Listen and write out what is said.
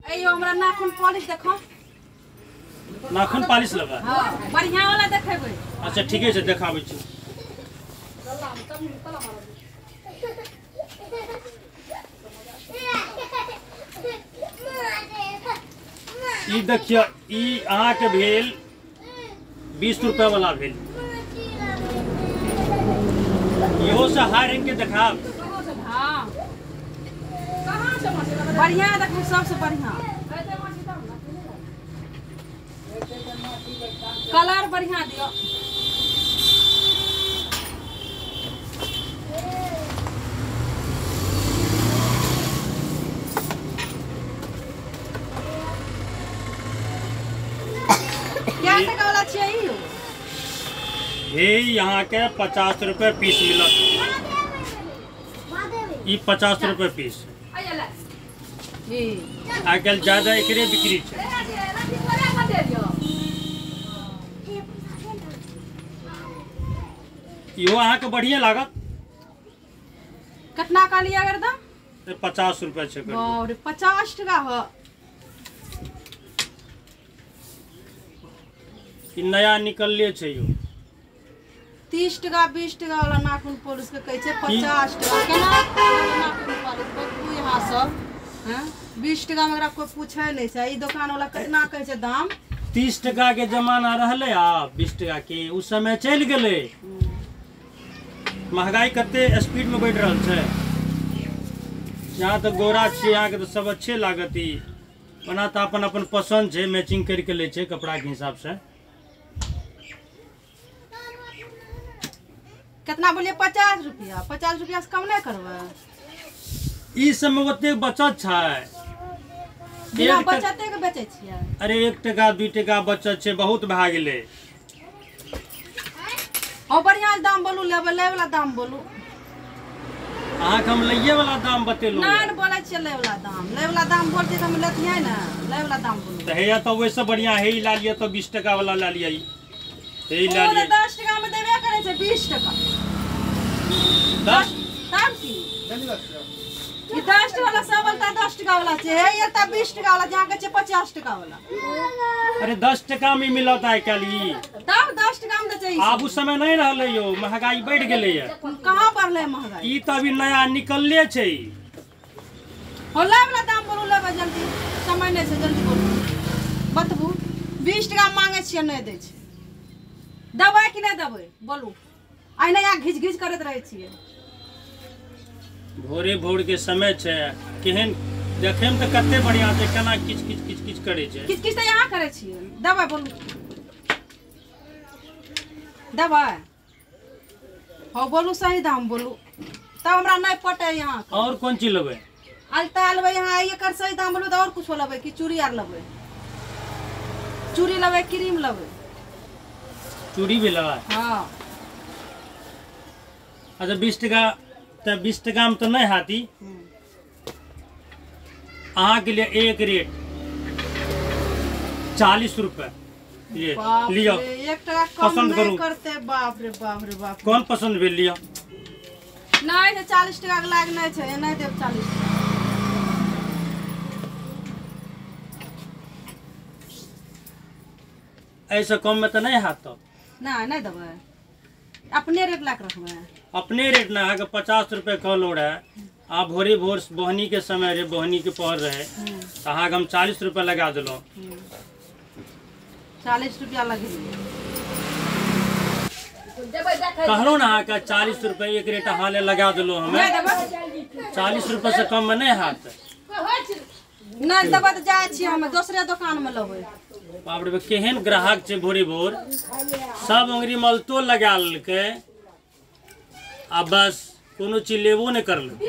अयो हमरा नाखून पॉलिश देखो। नाखून पॉलिश लेबै? हां, बढ़िया वाला देखेबै। अच्छा ठीके छै, देखाबै छी। ई देखियो, ई अहाँ के भेल 20 रुपया वाला भेल। इहो से हाई रंग के देखाब। हां, बढ़िया देखू, सबसे बढ़िया कलर बढ़िया दियो। क्या टका वाला छियै ई? हे यहाँ के 50 रुपये पीस मिलत। ई 50 रुपये पीस। आइ काल्हि ज्यादा एकरे बिक्री छै। इहो अहाँके बढ़िया लागत। कितना कहलियै अगर दाम? 50 रुपये छै। बाप रे, 50 टका हो। ई नया निकलले छै यो। 30 टका 20 टका वाला नाखून पॉलिश के कहै छै 50 टका। केना नाखून पॉलिश बतबू यहाँ सब? हैं, 20 टका में एकरा कोई पूछे नहीं छै। ई दुकान वाला कितना कहै छै दाम? 30 टका के जमाना रहलै, आब 20 टका के उस समय चलि गेलै। महंगाई कते स्पीड में बढ़ि रहल छै। यहाँ तऽ गोरा छियै, अहाँके तऽ सब अच्छे लागत। ई ओना तऽ अपन अपन पसन्द छै, मैचिंग करके लै छै कपड़ा के हिसाब से। कितना बोलिए? 50 रुपया। 50 रुपया से कम नहीं करबै। ई सब में ओते बचत छै। बिना बचते के बेचै छियै। अरे 1 टका 2 टका बचत छै, बहुत भए गेलै। और बढ़िया दाम बोलू, लेबै लै वाला दाम बोलू। अहाँके हम लैये वाला दाम बतेलहुँ। ना ना बोलै छियै लै वाला दाम। लै वाला दाम बोलतियै तऽ हम लेतियै ने। लै वाला दाम बोलू। तऽ हैया तऽ ओहिसँ बढ़िया हे ई ला लिअ, तऽ 20 टका वाला ला लिअ। ई हे ई ला लिअ। 10 टका में देबे करै छै, 20 टका। 10 तब की? ई 10 टका वाला सब वाला 10 टका वाला छै। हे एकटा 20 टका वाला, जहाँ कहै छै 50 टका वाला। अरे 10 टका में मिलत आइ काल्हि ई। तब 10 टका में दै छै। आब उस समय नहीं रहलै यौ, महंगाई बढ़ि गेलै। कहाँ बढ़लै महंगाई? ई तऽ अभी नया निकलले छै। हो लै वाला दाम बोलू, लेबै जल्दी, समय नहि छै, जल्दी बोलू। बतबू, 20 टका मांगै छियै, नहि दै छै। देबै कि नहि देबै बोलू? अहिना यहाँ घिच घिच करैत रहै छियै। भोरे भोर के समय छै, केहन देखै मे तऽ कते बढ़िया छै, केना किच किच किच किच करै छै। किच किच तऽ यहाँ करै छियै। देबै बोलू, देबै? हो बोलू, सही दाम बोलू, तब हमरा नहि पटै यहाँ। और कोन चीज लेबै? अलता लेबै यहाँ, एकर सही दाम बोलू तऽ और कुछो लेबै कि चूड़ी आर लेबै? चूड़ी लेबै, क्रीम लेबै? चूड़ी भी लेबै? हाँ। अच्छा 20 टका तऽ 20 टका में तऽ नहीं हाती। अहाँ के लिए एक रेट 40 रुपये। ये लियो, 1 टका कम पसंद नहीं करू। करते। बाप रे बाप रे बाप। कौन पसंद भेल लियो? नहीं छै, 40 टका के लाग नहीं छै, नहीं देब 40 टका। ऐसे कम में तऽ नहीं हाथ तब। नहीं नहीं देबै, अपने रेट लाग रखबै। अपने रेट ना, अहाँके 50 रुपये कहलहुँ रहे, आ भोरे भोर बोहनी के समय रहे, बोहनी के पहर रहे, तऽ अहाँके हम 40 रुपये लगा देलहुँ। 40 रुपया लगेलियै। कहलहुँ ने अहाँके 40 रुपये एक रेट अहाँ ले लगा देलहुँ हमे। 40 रुपये से कम में नहीं हाथ। नहीं देबै तऽ जाइ छियै हमे दोसरे दोकान में लेबै। बाप रे, केहन ग्राहक छै भोरे भोर, सब अंगुरी मलतो लगा लेलकै आ बस कोनो चीज लेबो नहि करलकै।